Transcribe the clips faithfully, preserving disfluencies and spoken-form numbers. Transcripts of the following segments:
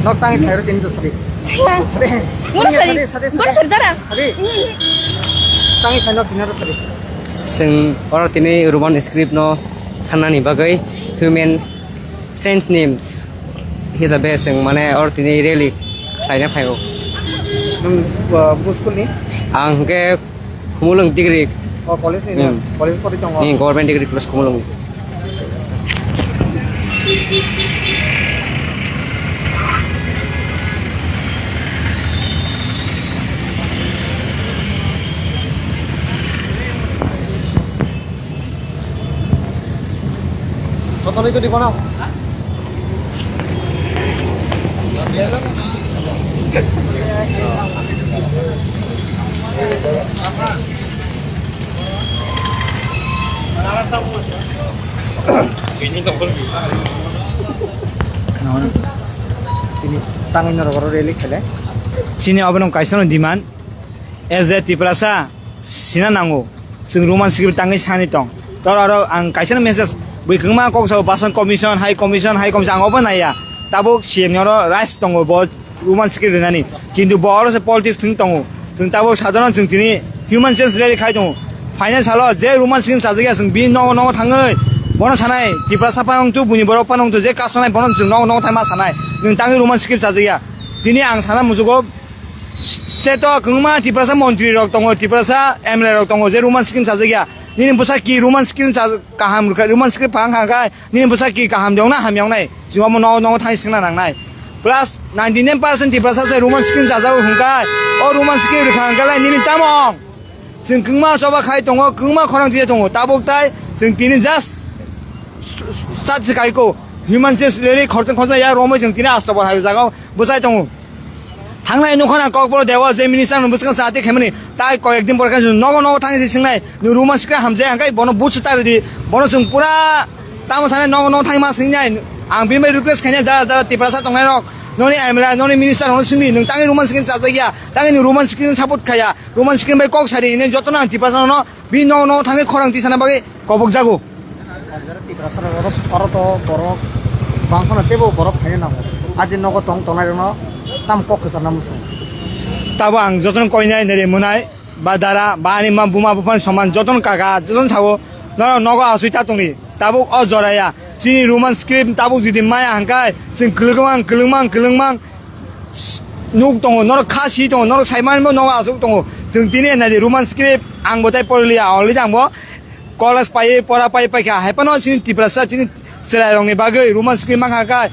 Nok tangi phairo tini to sadi. Saya. Ade. Mana sadi? Sadi, sadi, mana sadi. Sadi dara? Ade. Hmm. Tangi phaino tini to sadi. Seng oro tini Roman script no sanani bagwi human Science ni hisabe chwng mane oro tini rally khlaina phaio. Nwng, uh, bu school ni? Ang hwnkhe Khumulwng degree. Oh, college ni? Hmm. College pori tongo? Hmm, Government Degree College Khumulwng. Kotor itu di mana? Tini tangwi norok oro rally khele. Chini obo nung kaisa no demand. As a Tiprasa, sina nango. Chwng Roman script tangwi sani tong. Tor aro ang kaisa message bui kwngma kok sao, Basan Commission, High Commission, High Commission, ang obo naiya. Tabuk C M ni oro rights tongo bo Roman script rinani. Kintu bo oro se politics thwng tongo. Chwng tabuk sadharon chwng tini human chance rally khai tongo. Final salo je Roman script chajakya chwng bini nogo nogo thangwi bono sanai, Tiprasa phano wngthu, buini borok phano wngthu, je kasonai bono chwng nogo nogo thangma sanai. Nwng tangwi Roman script chajakya. Tini ang sana muchugo State o kwbangma Tiprasa montri rok tongo, Tiprasa M L A rok tongo, je Roman script chajakya. Nini bwsa ki Roman script cha-, kaham rwkha, Roman script phang kha khe, nini bwsa ki kaham de wngnai, hamya wngnai. Chwng omo nogo, nogo thangwi swngna nangnai. Plus ninety nine percent Tiprasa se Roman script chajago hwnkhe, o Roman script rwkha hwnkhe lai nini tamo ong? Chwng kwbangma choba khai tongo, kwbangma khorang twi tongo. Tabuk tai chwng tini just chat se kai ko. Human chance rally khorchang khorchang ya romwi chwng tini asto bo hai jagao bwchai tongo. Thangnai nokha na Kokborok dewa je minister no bwskango chati khaimani, tai koi ekdin pore khe nogo nogo thangwi se swngnai, nwng Roman script hamjai hwnkhe bono buj se ta rwdi, bono chwng pura tamo sanai nogo nogo thangwi ma swngnai. Ang bini bai request khainai jara jara Tiprasa tongnai rok, noni M L A, noni minister rok no swngdi, nwng tangwi Roman script chajakya, tangwi nwng Roman script support khaya, Roman script bai kok sari hinwi jotono ang Tiprasa rok no bini nogo nogo thangwi khorang tisana bagwi kobok jago. Tiprasa rok oro, oro to borok bangphano teibo borok phaina nango. Aje nogo tong tongnai rokno tam kok kwcharna muchung. Tabo ang jotono koinai nere mwnai ba dara ba ani ma buma buphani soman jotono kaka jotono thago norok nogo asui ta tongdi tabuk o joraya chini Roman script tabuk jodi maya hwnkhe chwng kwlwngmang kwlwngmang kwlwngmang nuk tongo norok kha si tongo norok saimani bo nogo asuk tongo chwng tini nai Roman script ang bo tai porliya already ang bo College pai, pora pai, pai kha. Hai phano chini Tiprasa, chini chwrai rokni bagwi Roman script mankha kha.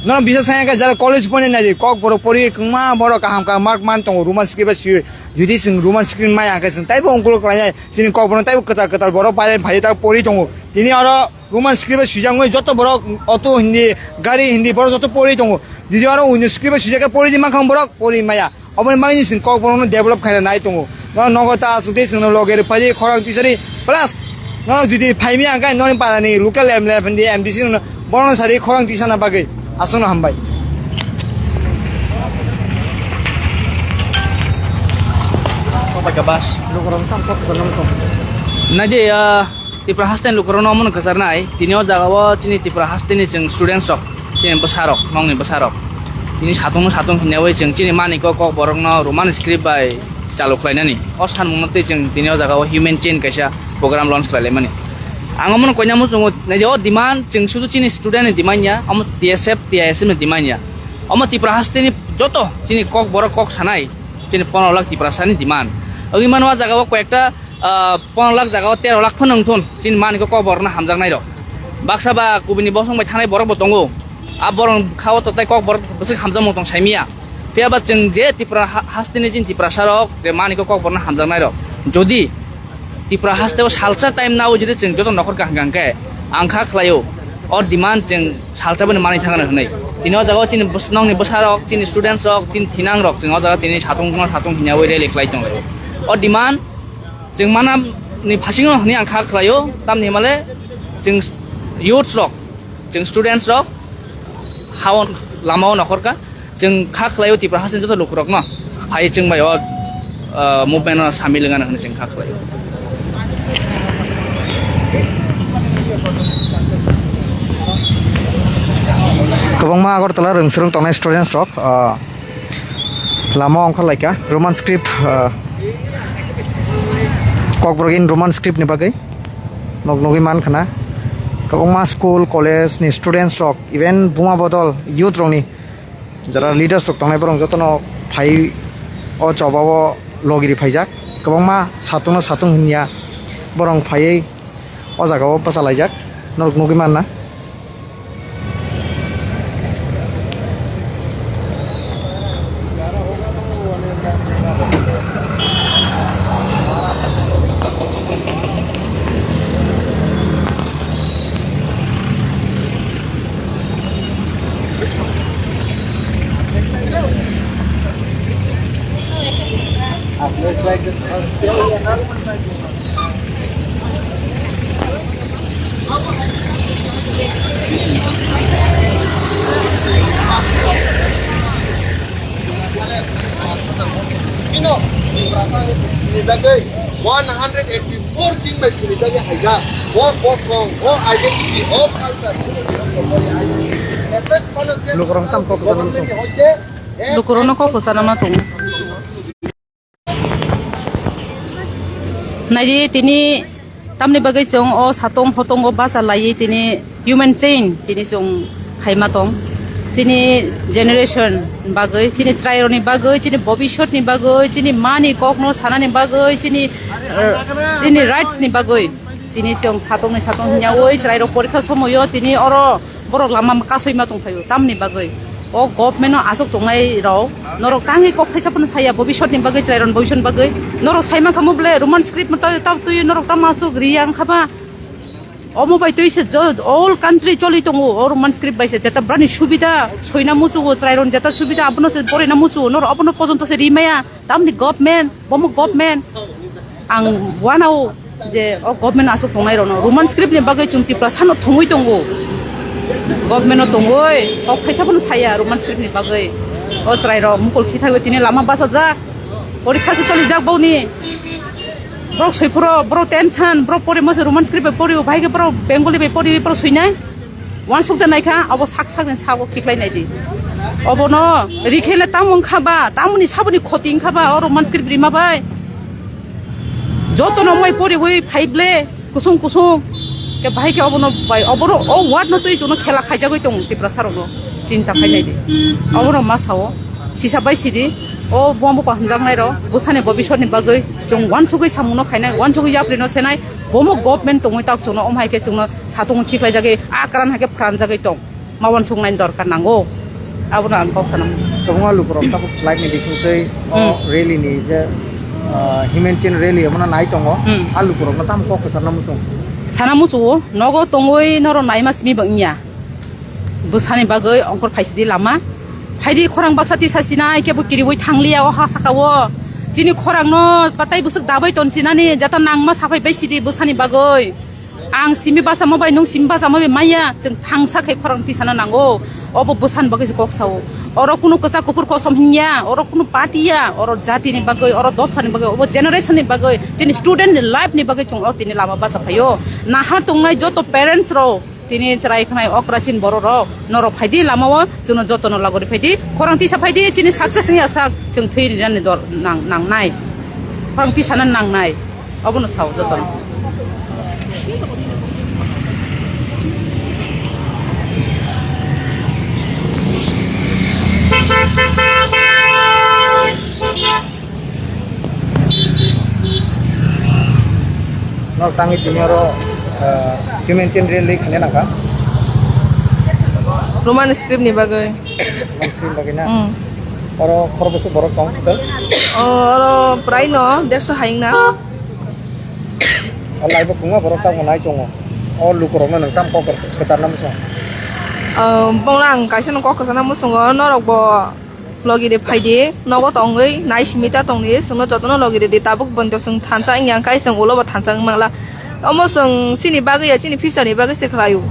Nono bisa saya kha jara college pone nai, Kokborok pori kwbangma borok kaham kaham mark man tongo Roman script bai swi. Jodi chwng Roman script maya khe chwng taibo ungkuluk khlainai. Chini Kokborok taibo kwtal kwtal borok bai phai ta pori tongo. Tini oro Roman script bai swijak wngwi joto borok auto hindi, gari hindi borok joto pori tongo. Jodi oro uino script bai swijak khe pori di mankha borok pori maya. Oboni bagwi chwng Kokborokno develop khaina nai tongo. Nono nogo ta asuk tei chwngno loge rw phai di khorang tisari plus nono jodi phaimya hwnkhe noni parani local M L A phaidi M D C rokno borokno sadi khorang tisana bagwi aswkno hambai. Paika bus. Lukurok tam kok kwchangma song. Naidi, ah, Tripura haste ni lukurok no omono kwcharnai. Tini o jaga o chini Tripura haste ni chwng students rok, chini bwsa rok, nokni bwsa rok. Tini satung satung hinyawi chwng chini maniko kokborok no Roman script bai chalu khlainani. O sanmung no twi chwng tini o jaga o Human Chain kaisa program launch khlailaimani. Ang omono koina muchungo, naidi o demand chwng sudu chini student ni demand ya, omo T S F, T I S F ni demand ya. Omo Tripura haste ni joto chini kokborok kok sanai. Chini pondro lakh Tiprasani demand. Wngwi mano, ah jaga o koyekta, ah, pondro lakh jaga o tero lakh phano wngthun. Chini maniko kokborokno hamjaknairok. Baksa ba kubuni bosong bai thangnai borok bo tongo. Ah borok khao to tei kokborok bwswk hamjakmung tong saimiya. Phiya ba chwng je Tripura ha-, hasteni chini Tiprasarok je maniko kokborokno hamjaknairok. Jodi Tripura hasteo salsa time nao jodi chwng joto nokhor kaham kaham khe ang kha khlaio. O demand chwng salsa bini manwi thangna hwnwi. Tini o jaga o chini bwsnokni bwsarok, chini students rok, chini thinangrok chwng o jaga tini satung no satung hinyawi rally khlai tonglaio. O demand chwng manani phasingo hwnwi ang kha khlaio, tamni hwnmale chwng youths rok, chwng students rok, haon lamao nokhorka. Chwng kha khlaio Tripura hasteni joto lukurokno phai chwng bai o, ah, movement-o samil wngna hwnwi chwng kha khlaio. Kwbangma Agartala rwngswrwng tongnai students rok, ah, lama ongkhorlaikha Roman script, ah, Kokborok in Roman script ni bagwi nok nugwi mankha na. Kwbangma school, college ni students rok, even buma bodol youth rokni jara leaders rok tongnai, borok jotono phai o choba o logi ri phaijak. Kwbangma satung no satung hinya borok phaiwi o jaga o bachalaijak, norok nugwi manna. One hundred eighty-four king bai sini jagwi haijak. O bosong, o identity, o culture, o identity. Lukurok tam kok kwchangma song. Lukurokno kok kwchangma tongo. Naidi tini tamni bagwi chwng o satung hotungo bacha laiwi tini human chain tini chwng khaima tong. Chini generation bagwi, chini chwrairokni bagwi, chini bobiswtni bagwi, chini mani kokno sanani bagwi, chini, eh, chini rights ni bagwi tini chwng satungni satung hinyawi chwrairok porikha somoio tini oro borok lama kasoima tongphaio tamni bagwi. O government o aswk tongnai rok, norok tangwi kok thaisa phano saya, bobiswt ni bagwi, chwrairok bobiswt ni bagwi. Norok sai mankha mo ble Roman script no ta, ta twi norok tamo aswk ri ya wngkha ba? Omo bai twi se jo-, all country choli tongo, o Roman script bai se jeta brani subida soina muchugo, chwrairok jeta subida abono se porina muchugo, norok abono pojonto se ri maya, tamni government, bomo government. Ang wanao je o government aswk tongnai rokno Roman script ni bagwi chwng Tiprasa no thwngwi tongo. Government no tongwi kok thaisa phano saya Roman script ni bagwi. O chwrai rok mukul khithagwi tini lama bachajak. Porikha se cholijak boni. Borok soiphuru, borok tension, borok porima se Roman script bai porio, bahai khe borok Bengali bai porio, borok soinai. Uansuk da naikha, abo sak sak ni sago khiklai naidi. Obono rikhele tamo wngkha ba, tamoni saboni khoti wngkha ba, o Roman script rima bai. Jotono moi poriwi phaible, kusung kusung. Ke bahai khe obono bai, oboro, o word no twi chwngno khela khaijagwi tong Tiprasa rokno. Chinta khai naidi. Obono ma sao, sisa bai sidi, o buma bupha hamjaknai rok, bwsani bobiswt ni bagwi, chwng uansugwi samungno khainai, uansugwi yapri no senai, bomo government tongwi tak chwngno, omo hai khe chwngno Satung khiklaijagwi, a karan hai khe pranjagwi tong. Ma uansuknai dorkar nango. Abono ang kok sanam. Kwbangma lukurok tabuk flight ni bisingtwi o Hmm. rally ni je, ah, Human Chain rally omono nai tongo. Hmm. A lukurokno tamo kok kwcharno muchung? Sana muchungo, nogo tongwi norok naima simi bo wngya. Bwsani bagwi ongkhor phaisidi lama. Phaidi khorang baksa tisa sinai kebo kiriwi thangliya o ha sakao. Chini khorangno patai bwswk dabai tonsinani jata nangma saphai baisidi bwsani bagwi. Ang simi bachama bai, nwng simi bachama bai maya, chwng thangsa khe khorang tisana nango. Obo bwsani bagwi se kok sao. Oro kunu kwchak kuphur kosom hinya, oro kunu party ya, oro jati ni bagwi, oro dopha ni bagwi, obo generation ni bagwi, chini student ni life ni bagwi chwng o tini lama bacha phaio. Nahar tongnai joto parents rok, tini chwrai khnai okra chin borok rok, norok phaidi lama o, chwngno joto no lagori phaidi, khorang tisa phaidi, chini success ni asak chwng thwi rinani dor nang, nangnai. Khorang tisana nangnai. Obono sao jotono. Nok tangwi tini oro, eh, human chain rally khaina nangkha. Roman script ni bagwi. Roman script bagwi na? Mm. Oro khorokbwswk borok tong total? O, oro prai no derso hayung na. O laibo kwbangma borok tabuk nai tongo. O lukurokno nwng tamo kok kwcharna muchung? O, bongno ang kaisa no kok kwcharna muchungo, norok bo logi de phaidi, nogo tongwi nai simi ta tongdi, chwngno jotono logi ridi, tabuk bondo chwng thansa wngya, hwnkhe chwng ulo bo thansa wng mangla. Omo chwng chini bagwi ya, chini future ni bagwi se khlaio.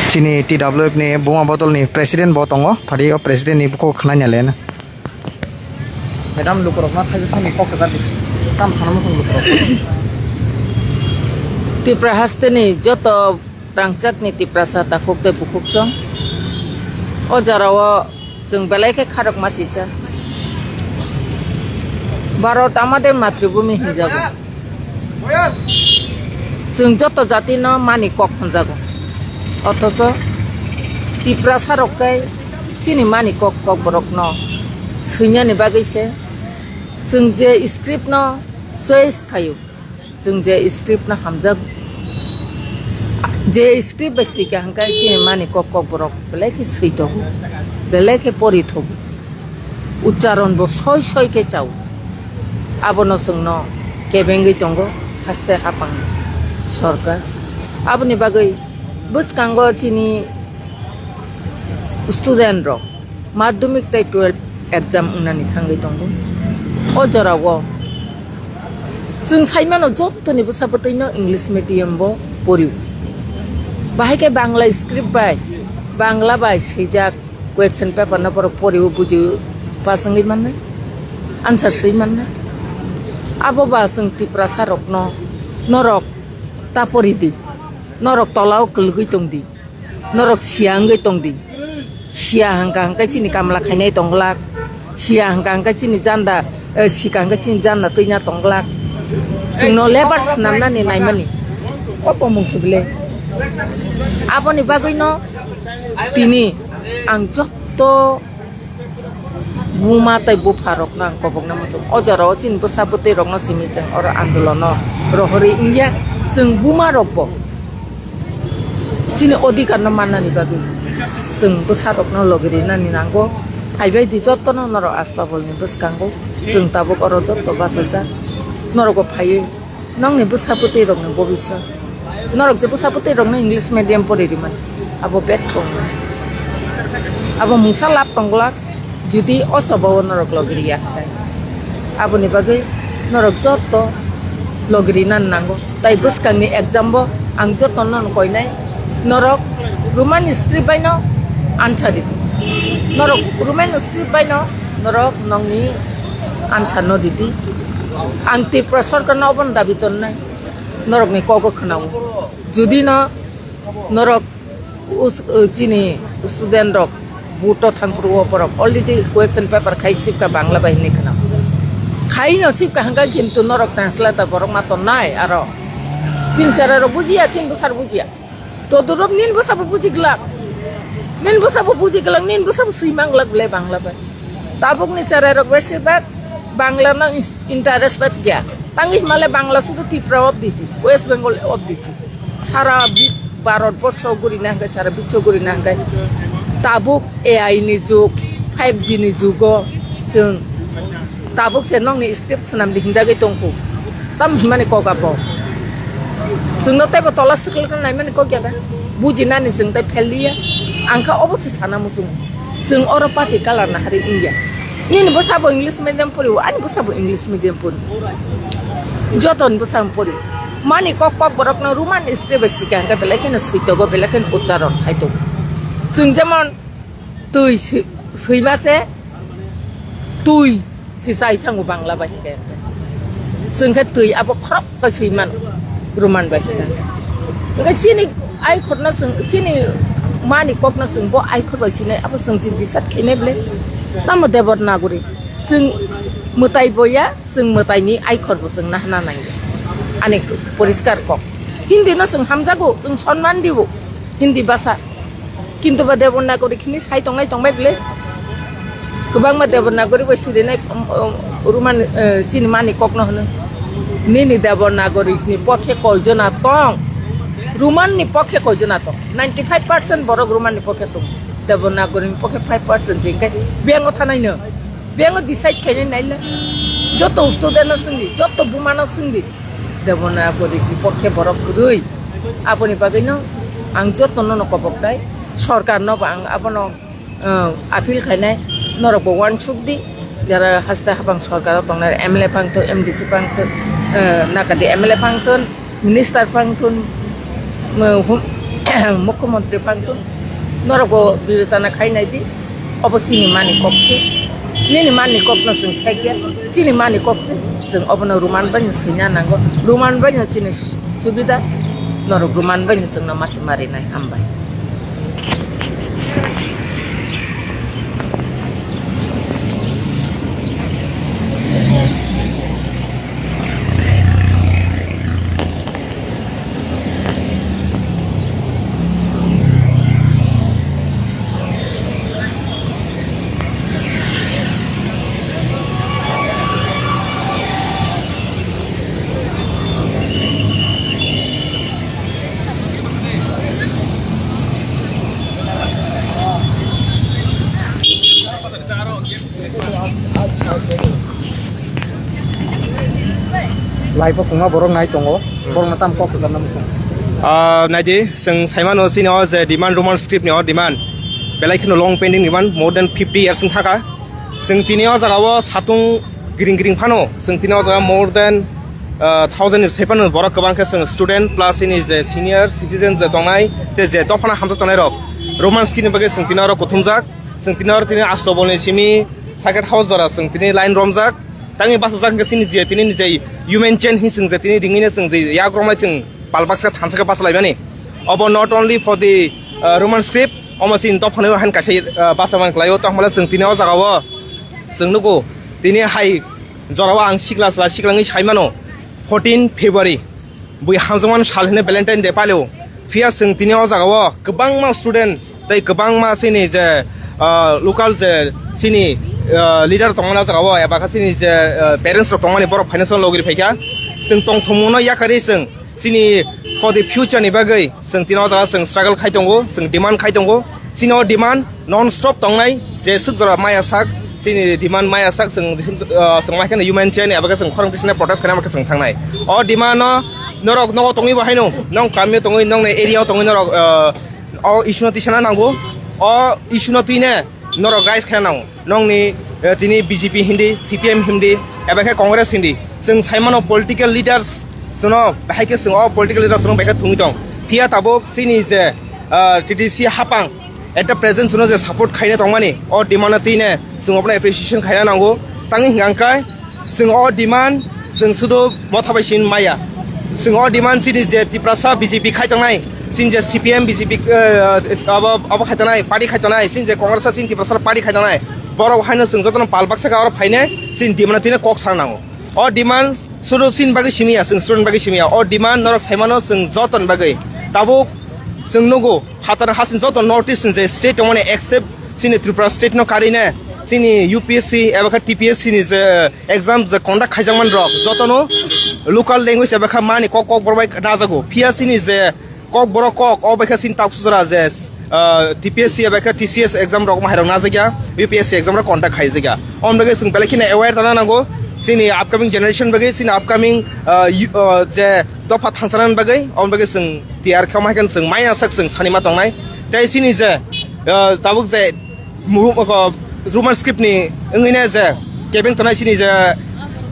Chini T W F ni Buma Bodol ni president bo tongo, phadi o president ni bukhuk khwnai nai le na. Madam, lukurokno thaisa thani kok kwchar di. Tam sana muchung lukurok. Tipra hasteni joto rangchakni Tiprasa takhuk tei bukhuk chwng. O jorao chwng belai khe kharok masisa. Bharat amader matribhumi hinjago. Chwng joto jatino mani kok hwnjago. Othocho Tiprasa rok khe chini mani kok, kokborokno swinani bagwi se chwng je script no choice khaio, chwng je script no hamjago. Je script bai swika hwnkhe chini mani kok, kokborok belai khe swi tongo, belai khe pori tongo. Uchcharon bo soi soi khe chao. Abono chwngno kebengwi tongo haste hapang sorkar. Aboni bagwi bwskango chini student rok madhyamik tei twelve exam wngnani thangwi tongo. O jorao chwng saimano jottoni bwsa bwtwino English medium bo porio. Bahai khe Bangla script bai, Bangla bai swijak question paper no borok poriwi bujiwi pass wngwi mannai, answer swi mannai. Abo ba chwng Tiprasa rokno norok ta pori di, norok tolao kwlwgwi tong di, norok siya wngwi tong di. Siya hwnkha hwnkhe chini kamla khainai tong glak, siya hwnkha hwnkhe chini janda, eh, sika hwnkhe chini janda twina tong glak. Chwngno lebar swnamnani naimani o tongmung se bwle. Aboni bagwino tini ang jotto buma tei bupha rokno ang kobokna muchung. O jorao chini bwsa bwtwi rokno simi chwng oro andolono rohorwi wngya. Chwng buma rokbo chini odhikar no mannani bagwi chwng bwsa rokno logi rinani nango. Phaibai di jottono norok Astabolni bwskango. Chwng tabuk oro jotto bachajak. Norokbo phaiwi nokni bwsa bwtwi rokni bobiswt. Norok je bwsa bwtwi rokno English medium pori rimani, abo bek tongnai. Abo mungsa lab tong glak, judi o choba o norok logi riya hwnkhe. Aboni bagwi norok jotto logi rinani nango. Tai bwskangni exam bo ang jotto nono koinai. Norok Roman script bai no answer ridi. Norok Roman script bai no norok nokni answer no ridi. Ang Tripura sorkar no obono dabi tonnai. Norokni kogo khwnao. Judi no norok us-, uh, chini student rok vote o thangphuru o borok already question paper khai sipka Bangla bai hinwi khwnao. Khai no sipka hwnkha kintu norok translator borok ma tonnai aro. Chini chara rok bujiya, chini bwsar bujiya. Todorop nin bwsabo buji glak. Nin bwsabo buji glak, nin bwsabo swi mang glak le Bangla bai. Tabukni cherairok besibak Bangla no is-, interested ya. Tangwi himale Bangla sudu Tripura of disi, West Bengal of disi. Sara bi-, Bharat borsho guri nangkai, sara biswo guri nangkai. Tabuk A I ni jug, five G ni jugo chwng tabuk se nokni script swnamdi hinjagwi tongkhu. Tam himani kok abo. Chwngno teibo tola swklikna naimani kok ya da? Bujinani chwng tei phelliya. Ang kha obo se sana muchungo. Chwng oro party kalar na hari wngya. Nini bwsabo English medium pori, ani bwsabo English medium pori. Joto ni bwsa pori. Mani kok kok borok no Roman script bai sika hwnkhe belai kheno switogo, belai kheno ucharon khai tongo. Chwng jemon twi swi-, swima se twi. Si chai thango Bangla bai hwnkhe. Chwng khe twi abo khorok bai swi mano, Roman bai hwnkhe. Hwnkhe chini aikhorno chwng, chini mani kokno chwng bo aikhor bai sinai, abo chwng si decide khainai bwle. Tamo Devanagari? Chwng mwtai boya, chwng mwtaini aikhor bo chwng nahna nangya. Ani poriskar kok. Hindi no chwng hamjago, chwng sonman dibo. Hindi basa. Kintu ba Devanagari khini sai tongnai tongbai bwle. Kwbangma Devanagari bai sirinai, um, um, Roman, eh, chini mani kokno hwno. Nini Devanagari ni pokhe koijona tong? Roman ni pokhe koijona tong? Ninety five percent borok Roman ni pokhe tong. Devanagari ni pokhe five percent je, hwnkhe biyang o thanai no. Biyang o decide khainai naila. Joto student no swngdi, joto buma no swngdi. Devanagari ni pokhe borok kwrwi. Aboni bagwi no ang joto no no kobok dai. Sorkar no bo ang abono, uh, appeal khainai. Norok bo uansuk di. Jara haste habang sorkar o tongnai M L A phang thun, M D C phang thun, uh, nakadi M L A phang thun, minister phang thun, uh, hum-, mukhyamantri phang thun. Norok bo bibechana khai nai di. Obo chini mani kok se. Nini mani kok no chwng sai khe. Chini mani kok se. Chwng obono Roman bai no swina nango. Roman bai no chini subida. Norok Roman bai no chwngno masi marinai. Hambai. Live o kwbangma borok nai tongo, borok no tamo kok kwcham na bwswng. Ah, naidi, chwng saimano chini o je demand, Roman script ni o demand, belai kheno long pending demand, more than fifty years wng thaka. Chwng tini o jaga o satung gring gring phano, chwng tini o jaga more than, ah, thousand ni sai phano borok kwbang khe chwng student plus chini je senior citizen je tongnai, je, je dophano hamjak tongnai rok, Roman script ni bagwi chwng tini oro kuthumjak. Chwng tini oro tini Asto Bolni simi Circuit House jora chwng tini line romjak. Tangwi bachajak hwnkhe chini je tini je human chain hinwi chwng je tini ringwino chwng je yak romlai chwng pal baksa thansa khe bachalaimani. Obo not only for the, uh, Roman script, omo chini dophano han kaisa, uh, bachaman khlaio. Tongmole chwng tini o jaga o chwng nugo tini hai jora o ang sikla chwla siklangwi saimano fourteen February. Bui hamjakmani sal hwnwi Valentine Day palio. Phiya chwng tini o jaga o kwbangma student tei kwbangma chini je, ah, local je chini, ah, leader tongmani o jaga o, eba khe chini je, ah, parents rok tongmani borok phaina chwng logri phaikha. Chwng tongthokmano yakarwi chwng chini for the future ni bagwi chwng tini o jaga chwng struggle khai tongo, chwng demand khai tongo. Chini o demand non stop tongnai, jeswk jora maya sak, chini demand maya sak, chwng, ah, chwng mai kheno human chain eba khe chwng khorang tisina protest khainai, abo khe chwng thangnai. O demand no norok nogo tongwi bo haino, nong kami o tongwi, nong ni area o tongwi norok, ah, o issue no tisana nango. O issue no twi ne norok rise khaina nango. Nongni, eh, tini B J P hindi, C P M hindi, eba khe Congress hindi. Chwng saimano political leaders chwngno bahai khe chwng o political leaders chwngno bahai khe thungwi tong. Phiya tabuk chini je, ah, T D C hapang at the present chwngno je support khaina tongmani, o demand no twi ne chwng obono appreciation khaina nango. Tangwi hwnkha hwnkhe chwng o demand chwng sudu motha bai simi maya. Chwng o demand chini je Tiprasa B J P khai tongnai, chini je C P M B J P, eh, abo, abo khai tongnai, party khai tongnai, chini je Congress chini Tiprasa party khai tongnai, borok haino chwng jotono pal baksa khe oro phainai chini demand no twi ne kok sana nango. O demand sudu chini bagwi simi ya, chwng student bagwi simi ya. O demand norok saimano chwng jotoni bagwi. Tabuk chwng nugo phatar hasing joto North East ni je state tongmani except chini Tripura state no karwi ne chini U P S C eba khe T P S C ni je exam je conduct khaijakmani rok jotono local language eba khe mani kok kok borok bai najago. Phiya chini je kok borok kok o bai khe chini tabuk sujra je, ah, T P S C eba khe T C S exam rok mahairok najakya, U P S C exam rok conduct khaijakya. Om bai khe chwng belai kheno aware tana nango. Chini upcoming generation bagwi, chini upcoming, ah, yu-, ah, je dopha thangsanani bagwi, om bai khe chwng tiyar khe ma hai khe chwng maya sak chwng sani ma tongnai. Tei chini je, ah, tabuk je Mu-, ko-, Roman script ni wngwi ne je kebeng tongnai chini je,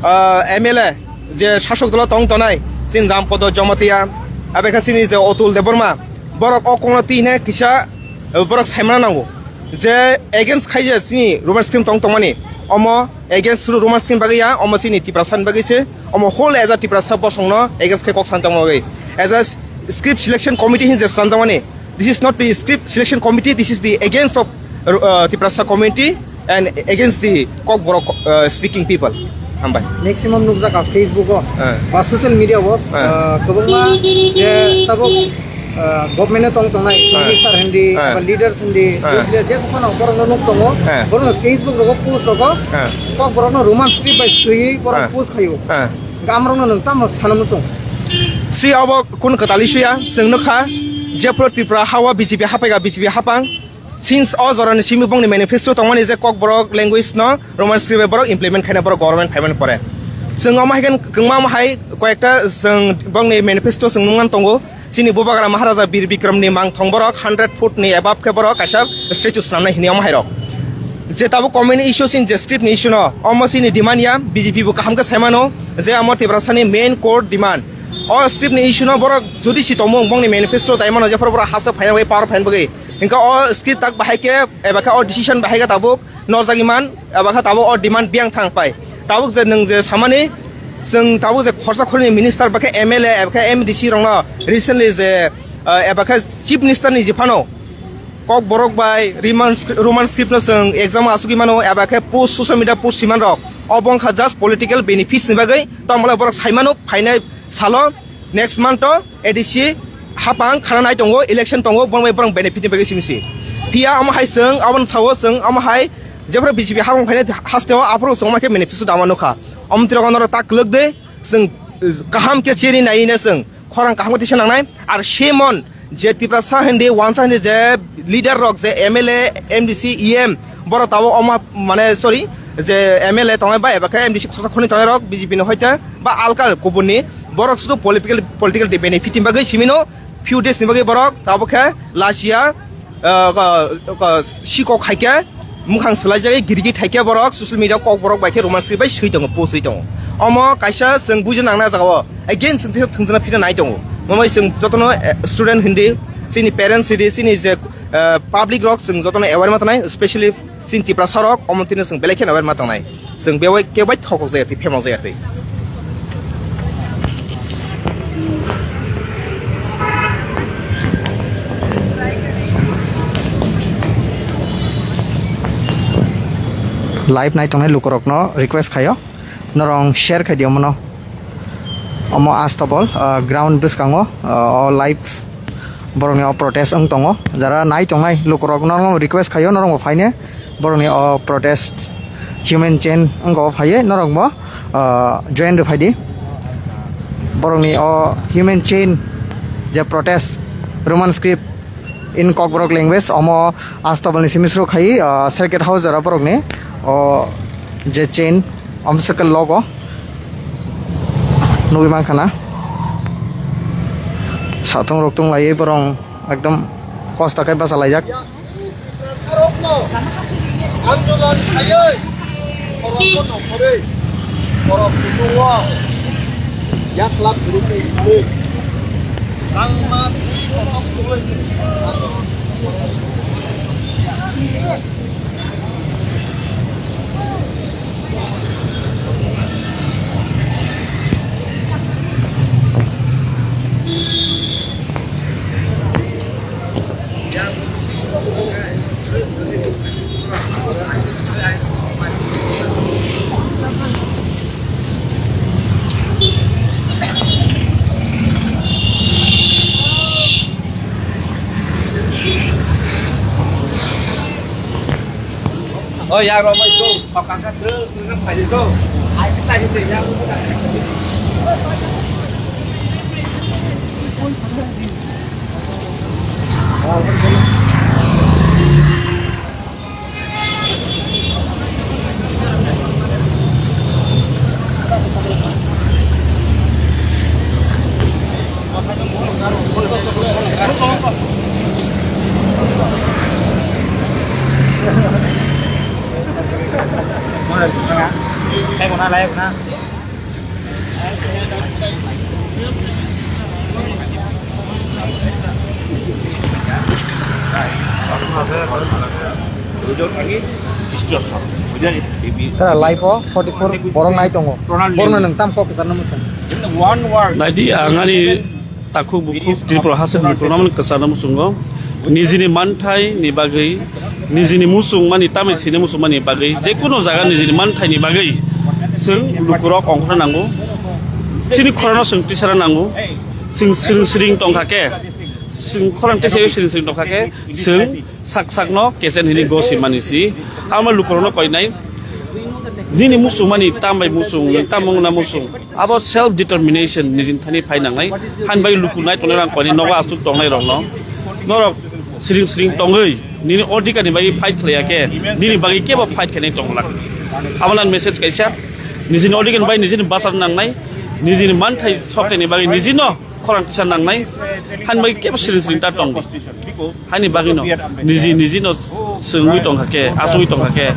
ah, M L A je sasok dolo tong tongnai chini Rampodo Jamatia, abekha chini je Otul Debbarma, borok o kokno twi ne kisa, eh, borok saimana nango je against khai je chini Roman script tong tongmani, omo against Roman script bagwi ya, omo chini Tiprasa ni bagwi se, omo whole as a Tiprasa bosongno against khai kok san tongma bagwi. As a s-, script selection committee hin je slamjakmani, this is not the script selection committee, this is the against of, uh, Tiprasa community and against the Kokborok, uh, speaking people. Hambai. Maximum nukjaka Facebook o, eh, ba social media o, eh, ah, kwbangma je tabuk, ah, government o tong tongnai, eh, minister hindi, eh, ba leaders hindi, eh, je, je phano borokno nuk tongo, eh, borokno Facebook rogo post rogo, eh, Kokborokno Roman script bai swiwi borok, eh, post khaio. Eh. Gamrokno nwng tamo sana muchung. Si abo kun kwtali suya, chwng nukha, jephru Tripura hawa B J P hapaiga, B J P hapang, since o jorani simi bongni manifesto tongmani je Kokborok language no Roman script bai borok implement khaina borok government phaimani pore. Chwng omo hai khe kwbangma omo hai koyekta chwng bongni manifesto chwng nungna tongo. Chini Bubagra Maharaja Bir Bikram ni mangthong borok hundred foot ni above khe borok kaisa statue swnamnai hini omo hai rok. Je tabuk community issue chini je script ni issue no omo chini demand ya B J P bo kaham khe saimano je omo Tiprasa ni main core demand. O script ni issue no borok jodi si tongmung bongni manifesto dai mano jephru borok haste phaina bagwi power phaina bagwi. Hingke o script tak bahai khe, eba khe o decision bahai khe tabuk norjagwi man, eba khe tabuk o demand biyang thang pai. Tabuk je nwng je samani, chwng tabuk je khorsa khorni minister ba khe M L A, eba khe M D C rokno recently je, ah, eba khe chief minister ni je phano Kokborok bai Roman scri-, Roman script no chwng exam asugwi mano, eba khe post social media post siman rok. Obo wngkha just political benefits ni bagwi, tongmole borok saimano phainai salo next month o A D C hapang khana nai tongo, election tongo, borok bai borok benefit ni bagwi simi si. Phiya omo hai chwng, aboni sao chwng, omo hai jephru B J P hapang phainai haste o, aphuru chwng omo khe manifesto dama nukha. Omo twi rok norok ta kwlwk de, chwng kaham khe chiri nai ne chwng khorang kaham khe tisa nangnai. Ar Simon je Tiprasa hindi, wansa hindi je leader rok je M L A, M D C, E M, borok tabuk omo mane, sorry, je M L A tongnai bai eba khe M D C khorsa khorni tongnai rok B J P ni hoite ba alka kubun ni borok sudu political, political benefit ni bagwi simi no few days ni bagwi borok tabuk khe lachiya, ah, ko, ko, sikok hai khe mukhang swlaijagwi girgi thaikhe borok social media Kokborok bai khe Roman script bai swi tongo, post swi tongo. Omo kaisa chwng buji nangna jaga o again chwng tisa thwngjana phina nai tongo. Omo bai chwng jotono, eh, student hindi, chini parents hindi, chini je, eh, public rok chwng jotono aware ma tongnai, especially chini Tiprasa rok omo tino chwng belai kheno aware ma tongnai. Chwng bebai kebo bai thokok jaya twi, phemok jaya twi. Live nai tongnai lukurokno request khaio, norong share khai di omono. Omo Astabol, ah, ground bwskango, ah, o live borokni o protest wng tongo. Jara nai tongnai lukurok norokno request khaio, norokbo phaine borokni o protest human chain wngkha o phaiwi norokbo, ah, join rwphai di. Borokni o human chain je protest Roman script in Kokborok language, omo Astabalni simi sro khai, ah, circuit house jora borokni o je chain, omo circle logo nugui mankha na. Satung rok tung laiwi borok ekdom kosto khe bachalaijak. Andolon khaiwi, khorokbo nongkhorwi, khorok kutungo yak lak gurukni hwnwi, langma twi kothok twi andolon. Oh ya, Romo itu, kok angkat tuh, tuh kan tadi tuh. Ayo kita gitu ya. Tara live o forty four borok nai tongo. Borokno nwng tam kok kwcharno muchung. Naidi ang ani takhuk bukhuk Tripura haste ni program ni kwcharo muchungo nijini manthai ni bagwi, nijini muchung mani tamni sini muchung mani bagwi, jekunu jaga nijini manthai ni bagwi chwng lukurok ongkhorna nango, chini khorano chwng tisara nango, chwng siring siring tongkha khe, chwng khorang tisari siring siring tongkha khe, chwng sak sakno kechen hini gosi mani si, ama lukurokno koinai, nini muchung mani tam bai muchung, tam wngna muchung. Abo self determination nijini thani phai nangnai. Hani bai luku nai tongnai rang koini nogo aswk tongnai rokno. Norok siring siring tongwi nini odhikar ni bagwi fight khlaiya khe nini bagwi kebo fight khainai tongla. Abo nang message kaisa nijini odhikar ni bagwi nijini bachar nangnai. Nijini manthai sokthai ni bagwi nijino khorang kisa nangnai. Hani bagwi kebo siring siring ta tongdi. Hani bagwino niji nijino swngwi tongkha khe, achugwi tongkha khe,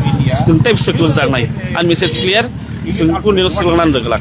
nwng tei swklujaknai. Ani message clear, chwng kunino swklangnani rwglak.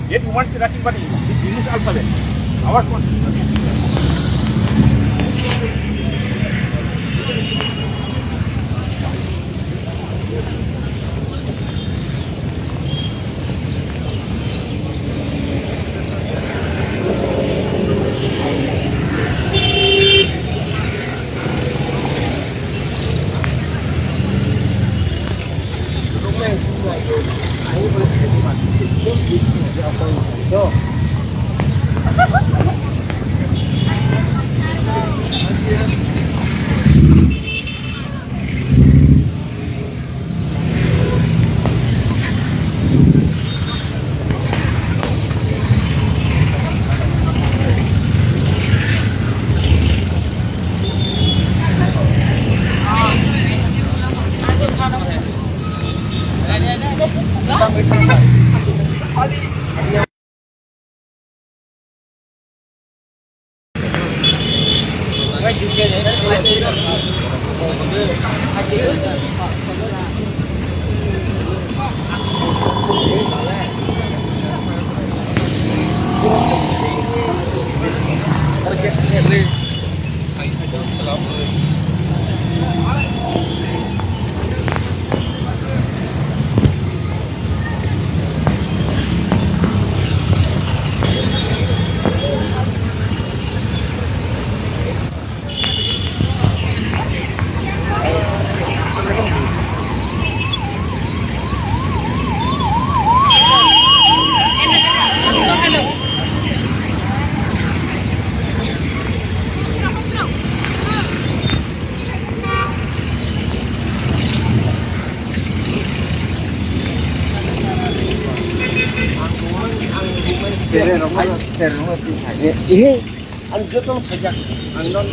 Ini ang joto no khaijak, ang non.